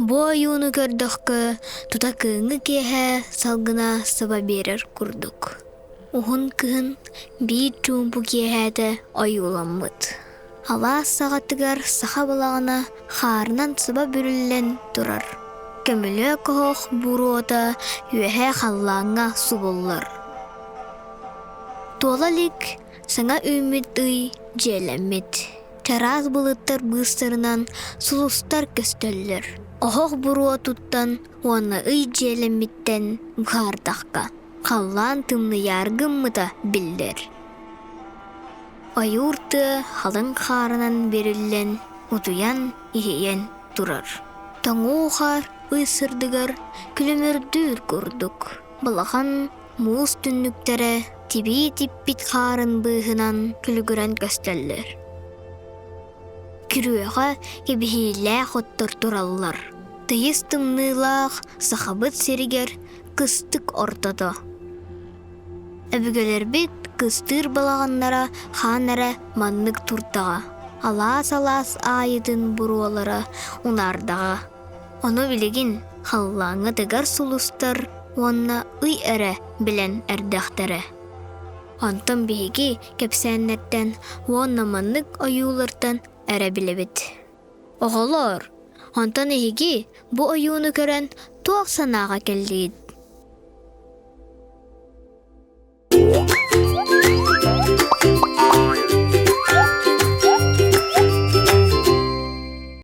Бу ойууну көрдөххө, тута кыһыҥҥы киэһэ салгына саба биэрэр курдук. Уһун кыһын биир чуумпу киэһээтэ ойууламмыт. Алаас саҕатыгар саха балаҕана хаарынан саба бүрүллэн турар. Көмүлүөк оһох буруота үөһэ халлааҥҥа субуллар. Туола илик саҥа үүммүт ый дьиэлэммит. Чараас былыттар быыстарынан сулустар көстөллөр. Оһох буруотуттан уонна ый дьиэлэммиттэн быһаардахха, халлаан тымныйаар гыммыта биллэр. Ойуур тыа халыҥ хаарынан бэриллэн, утуйан, иһийэн турар. Тоҥуу хаар ый сырдыгар күлүмүрдүүр курдук. Балаҕан муус түннүктэрэ тибии типпит хаарын быыһынан күлүгүрэн көстөллөр. Күрүөҕэ кэбиһиилээх оттор тураллар. Тыйыс тымныылаах Сахабыт сиригэр кыстык ортото. Өбүгэлэрбит кыстыыр балаҕаннара хаан эрэ маннык турдаҕа, алаас-алаас аайытын буруолара унаардаҕа. Ону билигин халлааҥҥа тыгар сулустар уонна ый эрэ билэн эрдэхтэрэ. Онтон биһиги кэпсээннэртэн уонна маннык ойуулартан эрэ билэбит. Оҕолоор, онтон эһиги бу ойууну көрөн туох санааҕа кэллигит?